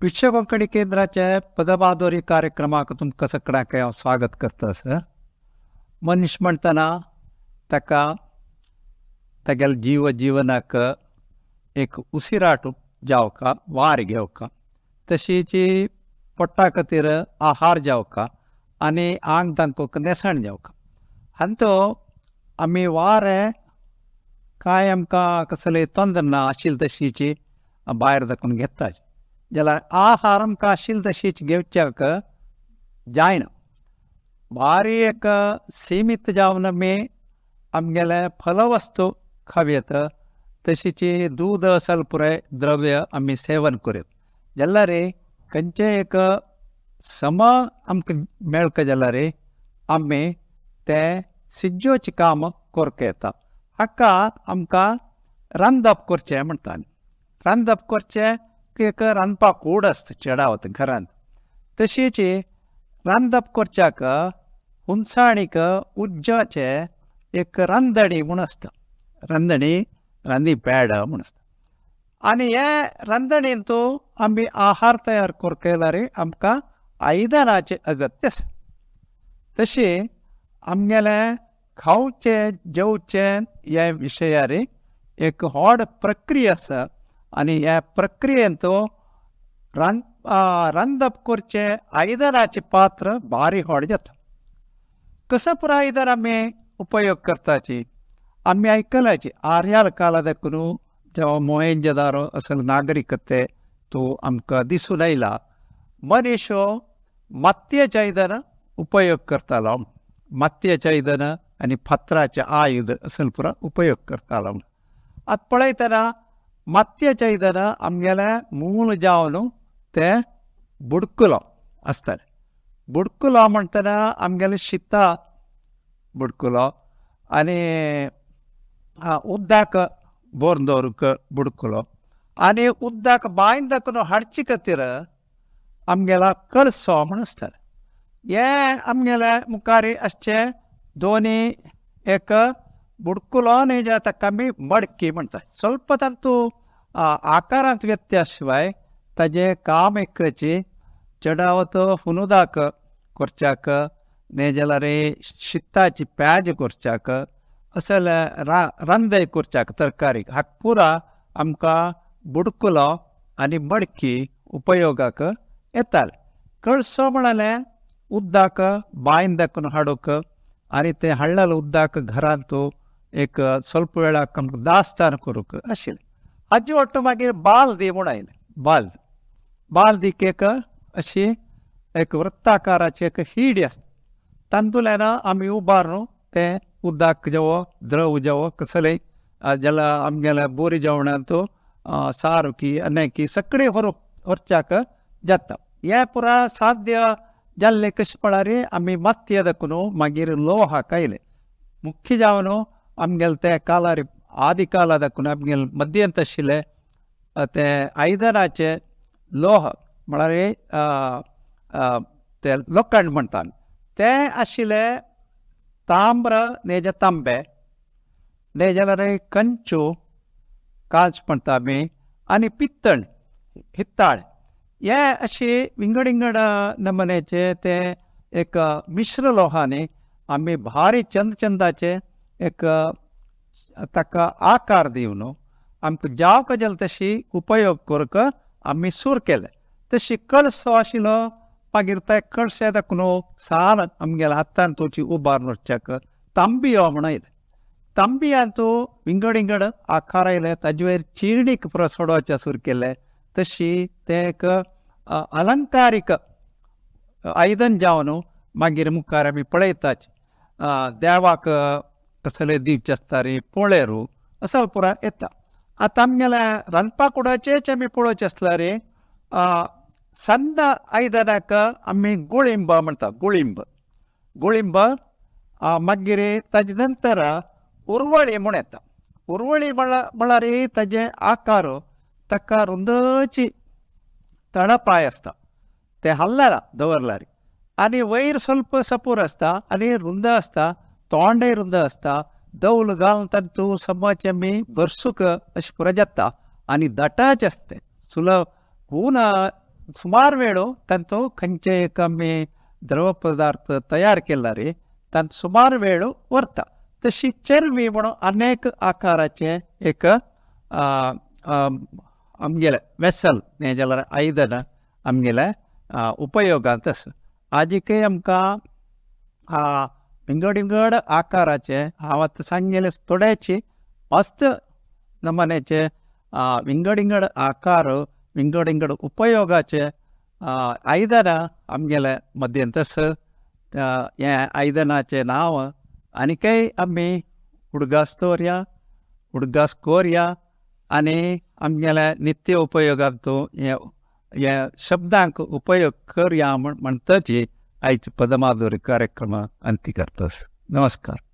विश्व कोंकणी केंद्राचे पदमाधुरी कार्यक्रमाक तुमकां सगळ्यांक हांव स्वागत करता सर. मनीस म्हणटना ताका तागेले जीव जिवनाक एक उसिराट जावका, वार घेवका, तशीच पोटा खातीर आहार जावका आनी आंग तांकां न्हेसण जावका. हांतो आमी वार कांय आमकां कसले तोंदर ना आशिल्ले तशीची भायर दाखोवन घेता जाल्यार आहार आमकां आशिल्ले तशीच घेवच्याक जायना. भारी एक सिमीत जावन आमी आमगेले फलवस्तू खावयत, तशीच दूद असल पुराय द्रव्य आमी सेवन करूं जाल्यार खंयचें एक सम आमकां मेळका जाल्यार आमी तें सिज्जोचें काम करपाक येता. हाका आमकां रांदप करचें म्हणटा. रांदप करचें एक रांदपाक कूड आसता चेडावत घरांत, तशीच रांदप करच्याक हुनसाणीक उज्जाचें एक रांदणी म्हूण आसता, रांदणी रांदी पेड म्हूण आसता. आनी हे रांदणींत आमी आहार तयार करप केल्यार आमकां आयदनाचें अगत्य आसा. तशें आमगेलें खावचें जेवचें हे विशयार एक व्हड प्रक्रिया आसा आनी ह्या प्रक्रियेंत रांदप करचें आयदनाचें पात्र भारी व्हड जाता. कसो पुराय आयदन आमी उपयोग करताची आमी आयकलाची आर्याल काला देखून जेवा मोहेंजोदारो असल नागरिकते तो आमकां दिसून आयला. मनीस मातयेचें आयदन उपयोग करतालो, मातयेचें आयदन आनी फातराचें आयुध असल पुराय उपयोग करतालो. आतां पळयतना मातयेचें आयदन आमगेलें मूळ जावन तें बुडकुलो आसतालें. बुडकुलो म्हणटना आमगेलें शिता बुडकुलो आनी उदक भरून दवरूंक बुडकुलो आनी उदक बांयन दाखोवन हाडचे खातीर आमगेलो कळसो म्हूण आसतालो. हें आमगेले मुखार आसचें दोनी एक बुडकुलो आनी जे ताका आमी मडकी म्हणटा. स्वल्प तातूंत आकारांत व्यत्यास शिवाय ताजें काम एकची चडावत हुनुदाक करच्याक न्ही जाल्यार शिताची प्याज करच्याक असले रांदय करच्याक तरकारी हाका पुरा आमकां बुडकुलो आनी मडकी उपयोगाक येताले. कळसो म्हळ्यार उदक बांयन दाखोवन हाडूंक आनी तें हाडलेलें उदक घरांत एक स्वल्प वेळाक आमकां दास्तान करूंक आशिल्लें. हाजे वट्ट मागीर बालदी म्हूण आयलें. बालदी बालदीक एक अशी एक वृत्ताकाराची एक हिडी आसता, तातूंतल्यान आमी उबारून तें उदक जेवो द्रव जेवो कसलें जाल्यार आमगेल्या बोरी जेवणांत सारकी आनी सगळें व्हरच्याक जाता. हें पुराय साद्य जाल्लें कशें म्हळ्यार आमी मातये दाखोवन मागीर लोहाक आयले. मुख्य जावन आमगेले ते कालार आदी काला दाखोवन आमगेले मध्यंत आशिल्ले ते आयदनाचे लोह म्हळ्यार ते लोखंड म्हणटा आमी तें आशिल्लें ताम्र नेजा तांबे न्ही जाल्यार कंचू कांच म्हणटा आमी आनी पित्तण हित्ताळ हे अशे विंगड विंगड नमुन्याचे ते एक मिश्र लोहांनी आमी भारी चंद चंदाचे एक ताका आकार दिवन आमकां जावंक जाता तशी उपयोग करूंक आमी सूर केले. तशी कळसो आशिल्लो मागीर ते कळशे दाखोवन सान आमगेल्या हातान तुची उबारून वचच्याक तांबियो म्हण आयलें. तांबियांत विंगड विंगड आकार आयले, ताजे वयर चिरणीक पुरो सोडोवचें सुरू केलें. तशी तें एक अलंकारीक आयदन जावन मागीर मुखार आमी पळयतात देवाक कसले दिवचें आसता रे पोळेरू असो पुराय येता. आतां आमगेल्या रांदपा कुडाचेच आमी पळोवचें आसल्यार सन्न आयदनाक आमी गुळिंब म्हणटा. गुळिंब गुळिंब मागीर ताजे नंतर उरवळी म्हूण येता. उरवळी म्हळ्यार ताजे आकार ताका रुंदची तळपाय आसता, तें हालना दवरल्यार आनी वयर स्वल्प सपूर आसता आनी रुंद आसता, तोंडय रुंद आसता. दवल घालून तातूंत समज आमी भरसूक अशें पुरो जाता आनी दटाचें आसता तें सुलभ हून सुमार वेळ तांचो खंयचे एक आमी द्रव पदार्थ तयार केला रे तांचो सुमार वेळ व्हरता. तशी चरवी म्हणून अनेक आकाराचे एक आमगेले वेसल हें जाल्यार आयदन आमगेले उपयोगांत आसा. आजिकय आमकां विंगड विंगड आकाराचे हांव आतां सांगलेले थोड्याची मस्त नमुन्याचे विंगड विंगड आकार विंगड विंगड उपयोगाचे आयदनां आमगेले मद्यंत आसा. हें आयदनाचें नांव आनीकय आमी उडगास दवरया, उडगास कोरया आनी आमगेले नित्य उपयोगांत हे हे शब्दांक उपयोग करया म्हण म्हणटची आयज पदमाधुरी कार्यक्रम अंती करता. नमस्कार.